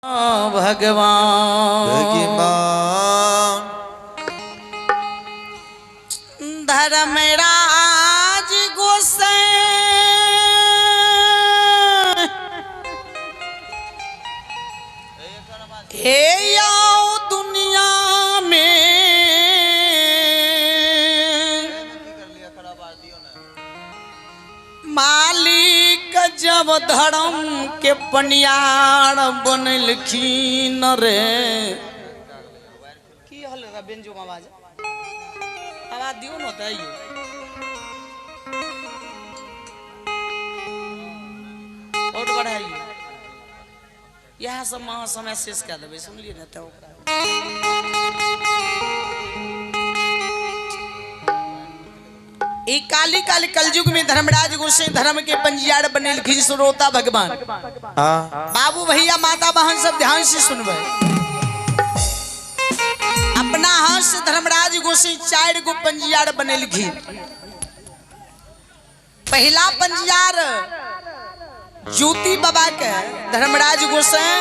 भगवान। भगवान। धर्मराज गोसाई हे आओ दुनिया में, मालिक जब धर्म के पनियार बनलखिन रे। की हल बेंजो आवाज आवाज दियो न त और बढ़ाइए। यहाँ सब महा समय शेष कए देबै, सुनलियै ने? तऽ ओकरा ई काली काली कलयुग में धर्मराज गोसाई धर्म के पंजियार बनेलखिन। श्रोता भगवान, बाबू भैया, माता बहन सब ध्यान से सुनबै। अपना हाथ से धर्मराज गोसाई 4 गो पंजियार बनेलखिन। पहला पंजियार ज्योति बाबा के धर्मराज गोसाई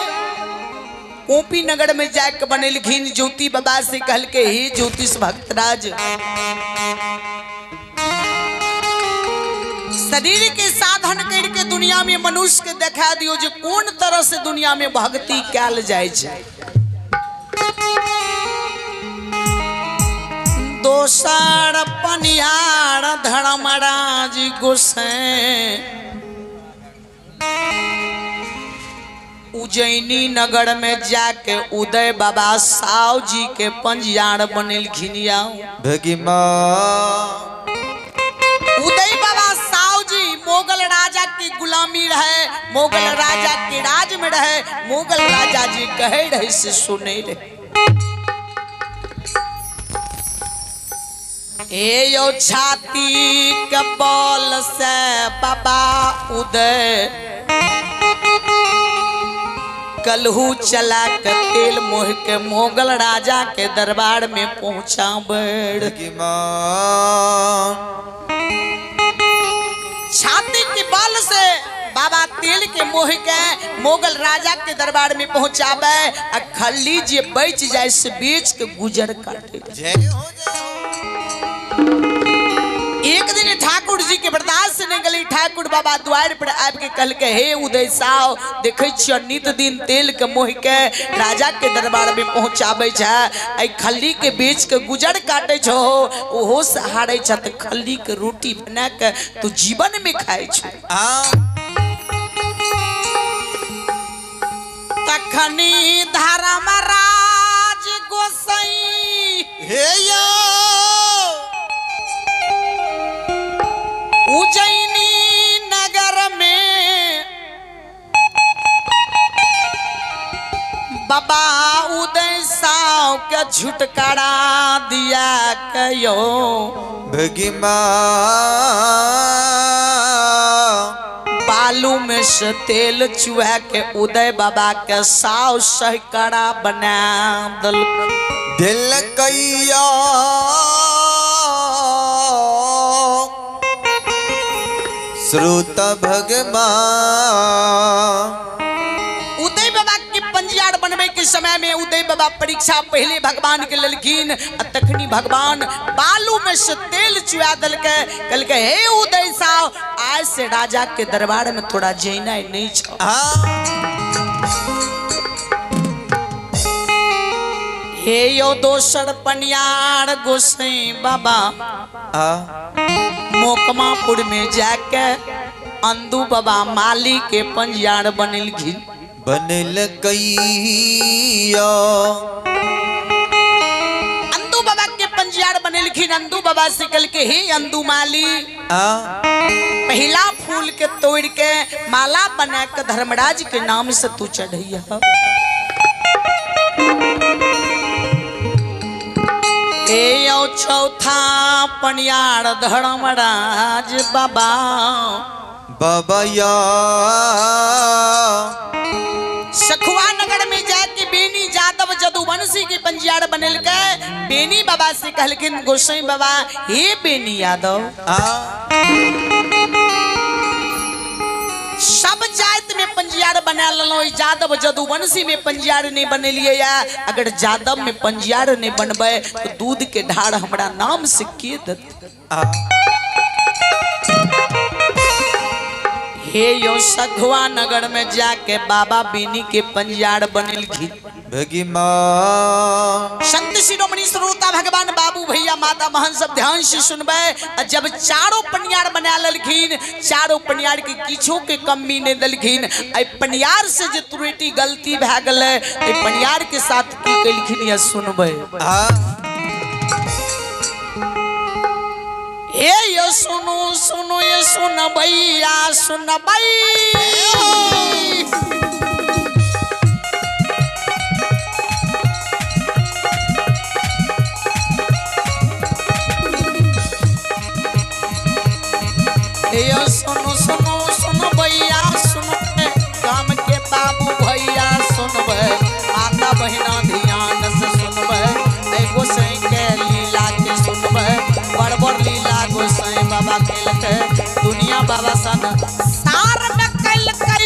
कोपी नगर में जाके बनेलखिन। ज्योति बाबा से कहल के, हे ज्योतिष भक्तराज, शरीर के साधन करके दुनिया में मनुष्य के देखा दियो जे कोन तरह से दुनिया में भक्ति कैल जाय छै। दोसर पनिहार धर्मराज गोसाई उज्जैनी नगर में जाके उदय बाबा साव जी के पंजियार बनेलखिन। आओ भगवान। उदय बाबा साव जी मुगल राजा की गुलामी रहे, मुगल राजा के राज में रहे, मुगल राजा जी कहे रहे से सुने रहे। ए यो छाती के बल से बाबा उदय कलहू चला के तेल मोह के मुगल राजा के दरबार में पहुंचाबे। भगवान। छाती के बल से बाबा तेल के मोह के मुगल राजा के दरबार में पहुंचाबे आ खल्ली जे बच जाए से बेच के गुजर काटे। जय हो जय हो। एक दिन ठाकुर जी के बर्दाश्त नहीं गली, ठाकुर बाबा द्वार पर आबि के कहल के, हे उदय साव, देखे छियो नित दिन तेल के मोह के राजा के दरबार में पहुंचाबे छै, ऐ खल्ली के बेच के गुजर काटे छो, ओहो से हारे छ त खल्ली के रोटी बना के तू जीवन में खाए छो। तखनी धर्मराज गोसाई हे यो उज्जैनी नगर में बाबा उदय साव के छुटकारा दिया कयो। भगवान। बालू में से तेल चुहा के उदय बाबा के साव सहकरा बना दल। दिल कैया श्रोता भगवान। उदय बाबा के पंजियार बनबे के समय में उदय बाबा परीक्षा पहले भगवान के ललखिन आ तखनी भगवान बालू में से तेल चुआ दलके, कहलके, हे उदय साव, आज से राजा के दरबार में थोड़ा जेना नहीं छो। हे यो दोसर पनियार गोसाई बाबा मोकमापुर में जाके अंदू बाबा माली के पंजियार बनेलखिन। बनल कैया। अंदू बाबा के पंजियार बनेलखिन। अंदू बाबा से कहल के, हे अंदू माली, पहला फूल के तोड़ के माला बना के धर्मराज के नाम से तू चढ़ैया। हे यो चौथा पनियार धर्मराज बाबा बाबा या सखुआ नगर में जाके बेनी जादव जदुवंशी के पंजियार बनेलके। बेनी बाबा से कहलखिन गोसाई बाबा, हे बेनी यादव, सब जात में में पंजियार बना लेलहुँ, यादव जदुवंशी में पंजियार नहीं बनेलिए या। अगर यादव में पंजियार नहीं बनबै तो दूध के ढार हमरा नाम से के देत। हे यो सघवा नगर में जाके बाबा बीनी के पंजियार बनेलखिन। भगवान संत शिरोमणि श्रोता भगवान बाबू भैया माता महन सब ध्यान से सुनबै। जब चारों पनियार बना ललखिन, चारों पनियार के किछो के कमी नहीं दलखिन। आई पनियार से जे त्रुटि गलती भए गेलै, ए पनियार के साथ की केलखिन या सुनबै। हे यो सुनो सुनो ये सुनबैया सुनबै। यो सुनो सुनो सुनबैया सुनबै, गाम के बाबू भैया सुनबै, माता बहिना ध्यान से सुनबै, ऐ गोसाई के लीला के सुनबै, बड़ बड़ लीला गोसाई बाबा केलकै, दुनिया बाबा सन सार में केलकै।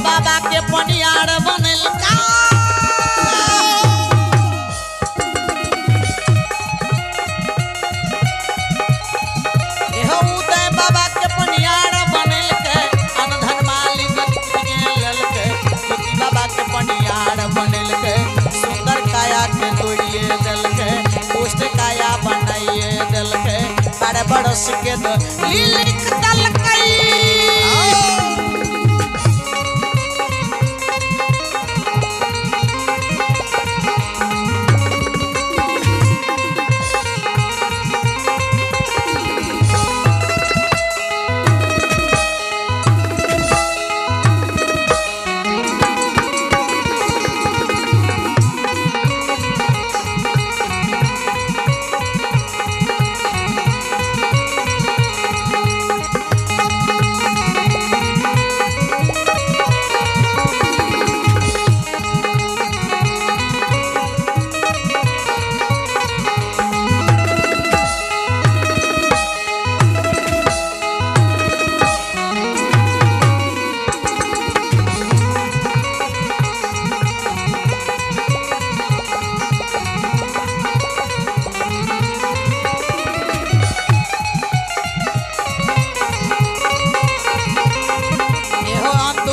बाबा के पनियार बनलका। उदय बाबा के पनियार बनलकै, अनधन मालिक लेलकै, ज्योति बाबा के पनियार बनलकै, सुंदर काया के तोड़िए देलकै, पुष्ट काया बनाइए देलकै, बारह बरस के लिख देलकै।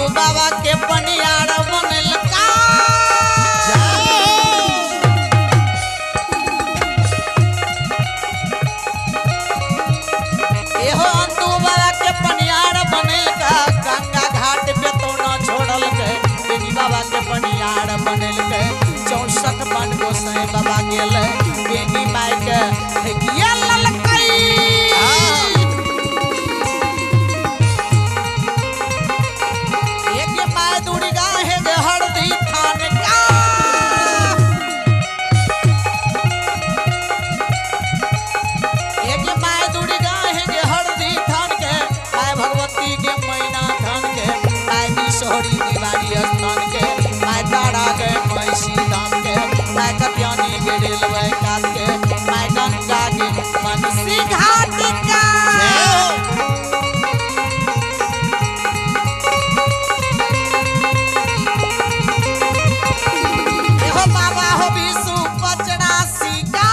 बाबा के पनियार बनलका। एहो अंतु बाबा के पनियार बनलका, गंगा घाट पे तो न छोड़लकै, बेनी बाबा के पनियार बनलकै, 64 बन गोसाई बाबा गेलै, बेनी माय के ठेकिया ललकै। हरदी थान का एक my Durga है गे हरदी थान के, my Bhagwati के मैना थान के, my Bishori Diwali स्थान के, my तारा के मैसी धाम के, my Katyani के रेलवे कात के, my Ganga के मनसी घाट का। बाबा हो विशु पचरासी का।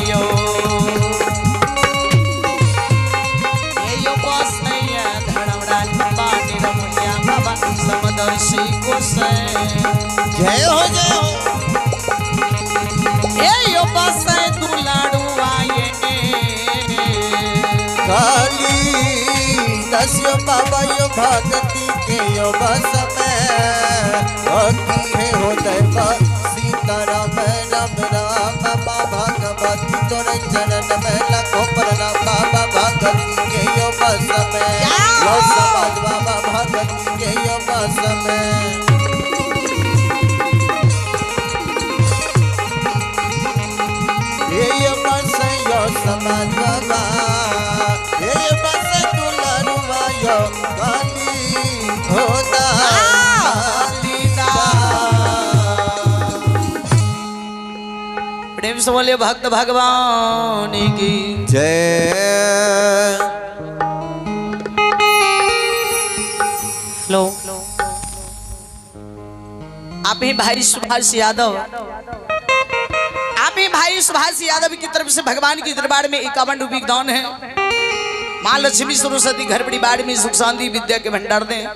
यो। ए यो बसैया धर्मराज बाबा निरमोहिया बाबा समदर्शी गोसाई। जय हो जय हो। ए यो बसै दुलाड़ू आए काली दस्यो बाबा यो भक्ति के यो बस में भक्ति है हो दैवा सीताराम राम राम बाबा भगवती तोरे चरण में लाखों प्रणाम बाबा भगवती के यो बस में लो समाज बाबा भगवती के यो बस में। ये यो बस यो समाज बाबा ये बस दुलारुआ यो काली होता प्रेम से बोले भक्त भगवान की जय। लो आप ही भाई सुभाष यादव, आप ही भाई सुभाष यादव की तरफ से भगवान के दरबार में 51 रुपये दान है। माँ लक्ष्मी सरस्वती घर परिवार में सुख शांति विद्या के भंडार दें।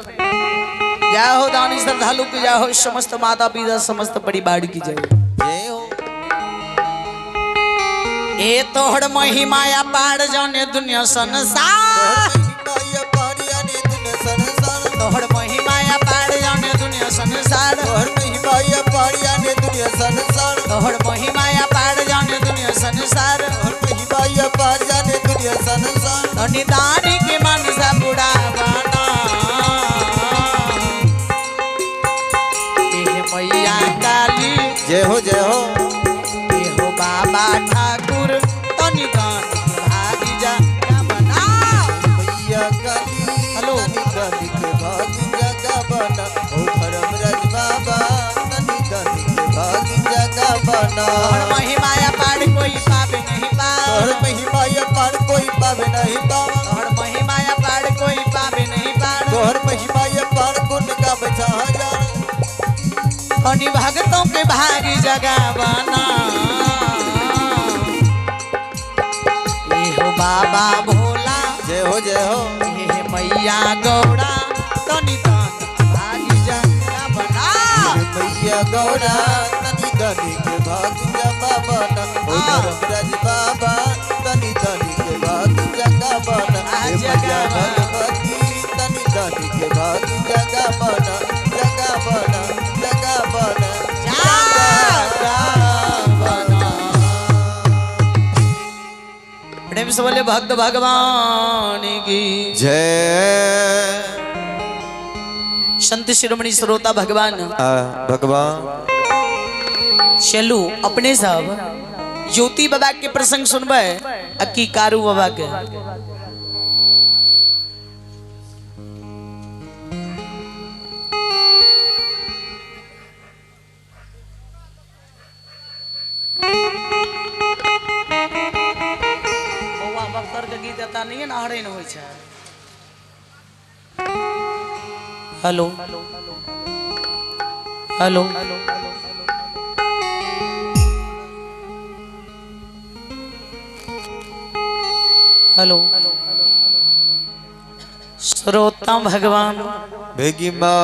जय हो दानी श्रद्धालु की जय हो, समस्त माता पिता समस्त परिवार की जय जय हो। ए तोहर महिमाया पार जाने दुनिया संसार, तोहर महिमाया पार जाने दुनिया संसार, तोहर महिमाया पार जाने दुनिया संसार, तोहर महिमाया पार जाने दुनिया संसार, तोहर महिमाया पार जाने दुनिया संसार। धनी दानी के मनसा बुढ़ा बना ए मैया काली जय हो जय हो। ए हो बाबा ठाकुर तनी दान के भागी जा बना मैया काली हेलो। तनी दानी के भागी जगा बना ओ धर्मराज बाबा तनी दानी के भागी जगा बना। तोहर महिमाया पार कोई पावे नहीं पार, तोहर महिमाया पार कोई पावे नहीं पार, तोहर महिमाया पार कोई पावे नहीं पार, तोहर महिमाया पार गुण गावे हजार। धनी भगतों के भागी जगा बना ए हो बाबा भोला जय हो जय हो। हे मैया गौरा तनी दान भागी जगा बना मैया गौरा तनी दानी के भागी जगा बना ओ धर्मराज बाबा तनी दानी के भागी जगा बना। हे मैया भगवती तनी दानी के भागी जगा बना जगा बना जगा बना जगा बना। प्रेम से बोले भक्त भगवान की जय। संत शिरोमणि श्रोता भगवान भगवान चलू अपने सब ज्योति बाबा के प्रसंग सुनबे आ की कारू बाबा के। बौआ बख्तर के गीत एता नहीं है ना हरे न होइ छै। हेलो हेलो हेलो श्रोता भगवान भगिमा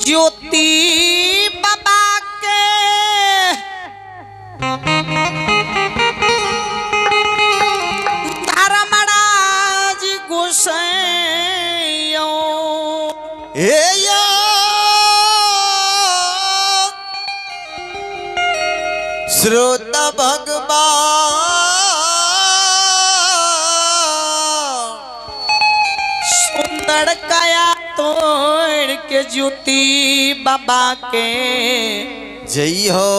ज्योति बाबा के धर्मराज गोसाइयों ए या श्रोता भगवान सुंदर काया तोड़ के ज्योति बाबा के जय हो।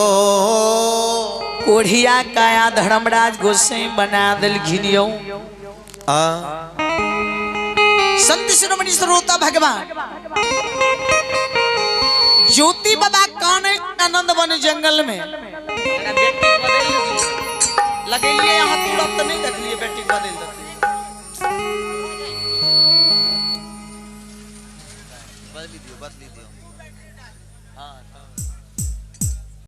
कोढ़िया काया धर्मराज गोसाई बना दिलखिनियो। आ संत शिरोमणि श्रोता भगवान ज्योति बाबा कान आनंद वन जंगल में लगेलिए यहाँ तुरंत नहीं देखलिए बेटी बदल देती।